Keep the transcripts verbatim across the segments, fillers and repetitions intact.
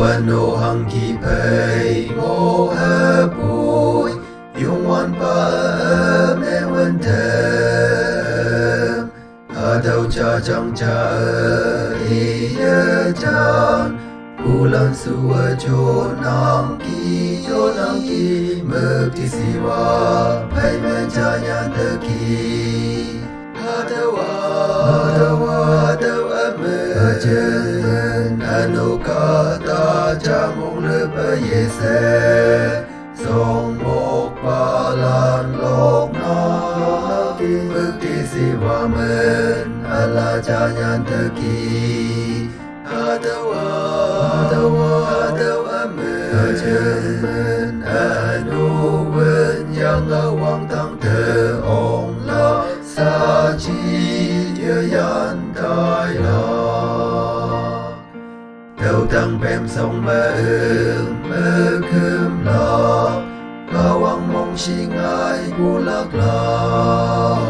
Ano hangki pei mo hapoi, Youngwan pa me wendem. Hatüo jajang ja e ye jan. Pulan sua jo nangki, jo nangki, mükti siwa, pei me ja nyan teki. Hatüowa, hatüowa, hatüowa me, üjeng men, üno kahta, jamong lepa ye she. Songmokpalan lokna, mükti siwa men, üla ja nyan teki. Hatüowa, hatüowa, hatüowa me, üjeng men, üno wen yange wangdang te ongla, saji ye yan taila. Tüotang pem song me üm me kümlak, Kahwang mongshih ngai pulak lak.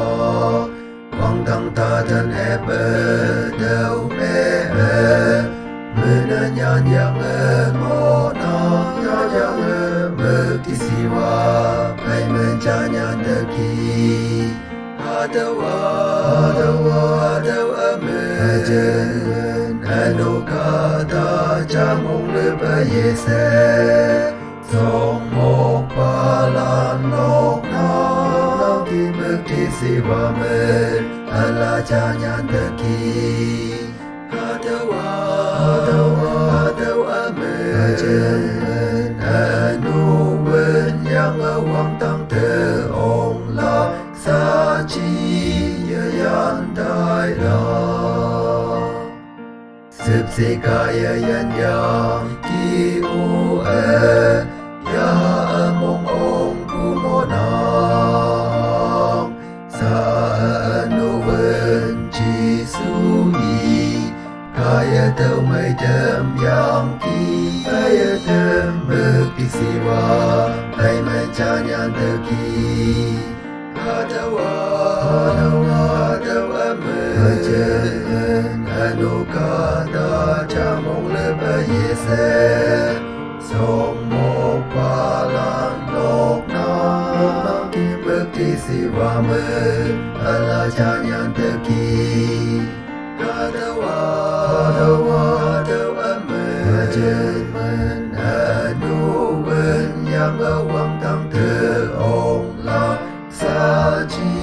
Wangdang taten epe tüo me e, mene nyan yange mo nang nyan yange mükti siwa, pei me ja nyan teki. Hatüowa, hatüowa, hatüowa me, üjeng men, üno kahta, jamong lepa ye she. Songmokpalan lokna, nangki mükti siwa men, üla ja nyan teki. Hatüowa, hatüowa, hatüowa me, üjeng men, üno wen yange wangdang te ongla, saji ye yan taila. Shüpshe kaiye yin yangki o e, yaha ümong ongpu ngohnang. Sha üno wen Jesu i, kaiye tüo mei tem yangki, kaiye tem mükti siwa, pei me ja nyan teki. Hatüowa, hatüowa, hatüowa me, üjeng men, üno kahta, jamong lepa ye she. Songmokpalan lokna, nangki mükti siwa men, üla ja nyan teki. Hatüowa, hatüowa, hatüowa me, üjeng men, üno wen yange wangdang te ongla, saji